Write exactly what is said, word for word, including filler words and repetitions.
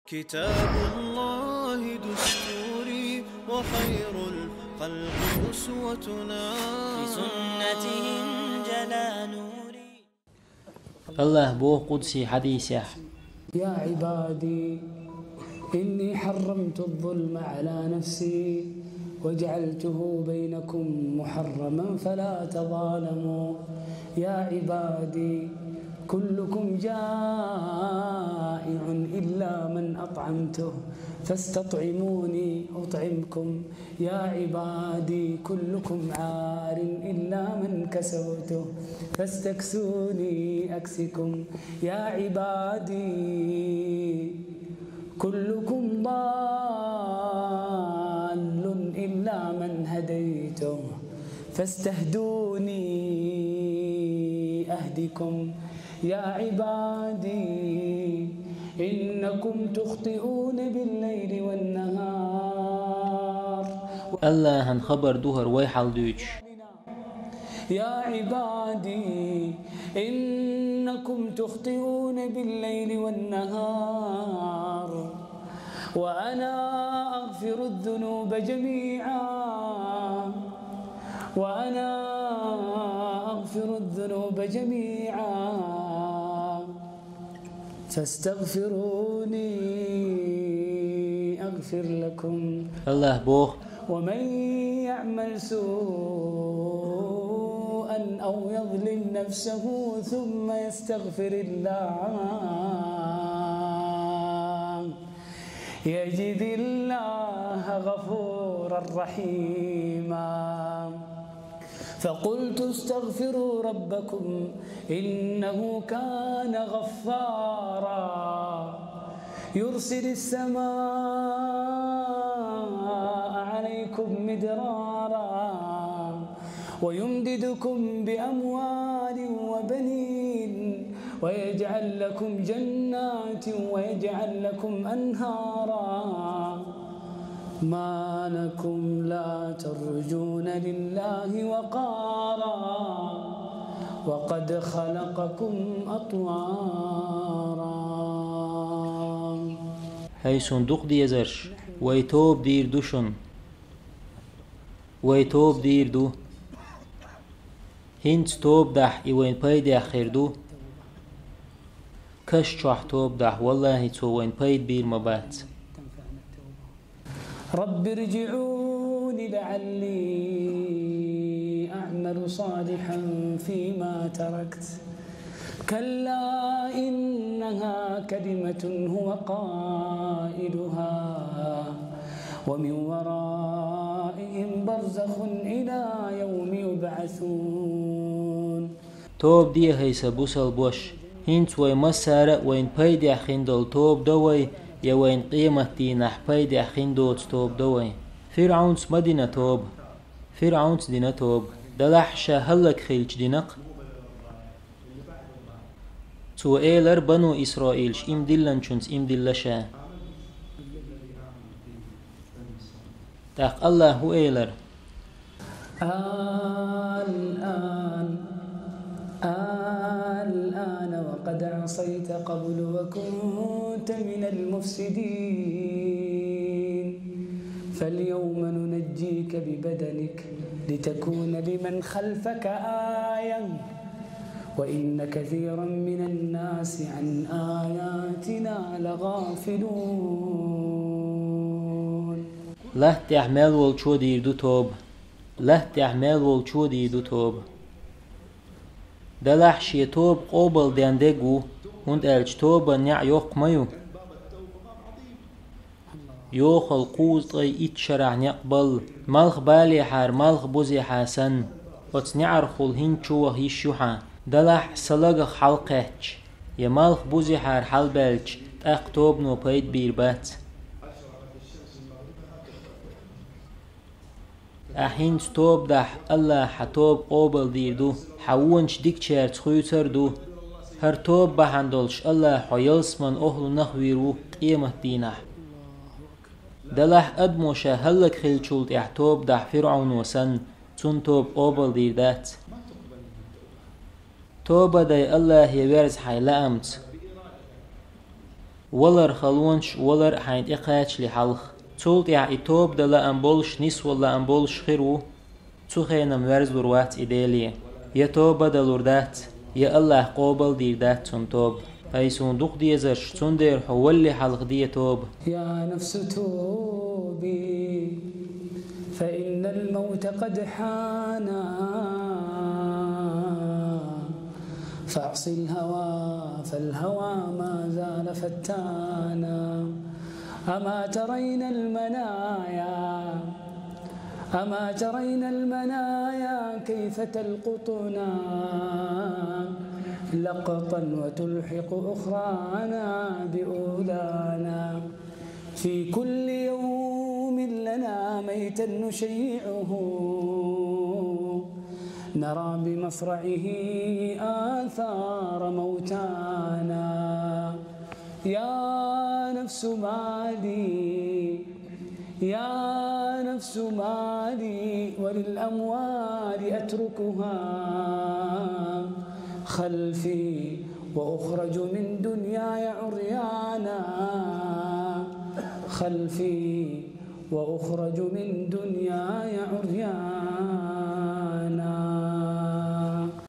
كتاب الله دستوري وخير الخلق أسوتنا. بسنته انجلى نوري. АллахӀа боху къудси хьадисехь: يا عبادي، إني حرمت الظلم على نفسي وجعلته بينكم محرما فلا تظالموا. يا عبادي، كلكم جائع إلا من أطعمته فاستطعموني أطعمكم. يا عبادي، كلكم عار إلا من كسوته فاستكسوني أكسكم. يا عبادي، كلكم ضال إلا من هديته فاستهدوني أهدكم. يا عبادي، إنكم تخطئون بالليل والنهار. АллахӀан хабар ду хӀара вай хьалдуьйцуш. يا عبادي، إنكم تخطئون بالليل والنهار، وأنا أغفر الذنوب جميعا، وأنا أغفر الذنوب جميعا، فاستغفروني أغفر لكم. АллахӀа боху: ومن يعمل سوءا أو يظلم نفسه ثم يستغفر الله يجد الله غفورا رحيما. فقلت استغفروا ربكم إنه كان غفارا يرسل السماء عليكم مدرارا ويمددكم بأموال وبنين ويجعل لكم جنات ويجعل لكم أنهارا. ما لكم لا ترجون لله وقارا وقد خلقكم أطوارا. ХӀай шун дукха дезарш, вай тоба дийр ду шуна. Вай тоба дийр ду. ХӀинца тоба дахь и вайн пайдехь хир ду. Каш чохь тоба дахь, валлахӀи, цо вайн пайда бийр ма бац. رب ارجعون لعلي أعمل صالحا فيما تركت. كلا إنها كلمة هو قائلها ومن ورائهم برزخ إلى يوم يبعثون. Тоба де, хӀай сан бусалбаш, хӀинца вай массара а вайн пайдехь хин долу тоба до вай, я вайн къематдийнахь пайдехь хин доцу тоба до вай. ФирӀаунс ма дина тоба. ФирӀаунс дина тоба. Делахь ша хӀаллакьхилча дина-кх. Цо элира бану Исраилаш иман диллинчунца иман дилла ша. ТӀаккха АллахӀа хӀун элира? الآن، الآن وقد عصيت قبل وكنت من المفسدين. فاليوم ننجيك ببدنك لتكون لمن خلفك آية وإن كثيرا من الناس عن آياتنا لغافلون. Лаьтта тӀехь мел волчо дийр ду тоба. Лаьтта тӀехь мел волчо дийр ду тоба. Делахь шен тоба къобалден дерг ву, хӀунда аьлча тобан неӀ йоккха ма ю. Йохалла кхузткъе итт шарахь некъ балла, малх балехьара малх бузехьа санна, оцу неӀархула хӀинца чу ваха йиш ю хьан. Делахь сан лагах хьалакхаьчча, я малх бузехьара хьалабаьлча, тӀаккха тобано пайда бийр бац. Ахь хӀинца тоба дахь, АллахӀа хьан тоба къобалдийр ду, хьан вонаш дикачаьрца хуьйцур а ду. ХӀара тоба бахьана долуш АллахӀа хьо ялсаманин охӀлунах вийр ву къематдийнахь. Делахь адамо ша хӀаллакьхилчул тӀаьхьа тоба дахь ФирӀауно санна, цунна тоба къобалдийр дац. Тоба дай АллахӀе верза хьайн лаамца. Валар халонаш, валар а хьайна тӀекхачале хьалха. Цул тӀехьа и тоба дан лаам болуш, нисвала лаам болуш хир ву. Цу хенам верзалур вац и Деле. Я тоба далур дац, я АллахӀа къобал дийр дац цунна тоба. Ай суна дукха дезарш, цундела хьо валале хьалха де тоба. يا نفس توبي فإن الموت قد حان. فاعص الهوى فالهوى ما زال فتانا. أما ترين المنايا، أما ترين المنايا كيف تلقطنا، لقطا وتلحق أخرانا بأولانا. في كل يوم لنا ميتا نشيعه، نرى بمصرعه آثار موتانا. يا نفس ما لي، يا نفس ما لي وللأموال أتركها خلفي وأخرج من دنياي عريانا. خلفي وأخرج من دنياي عريانا.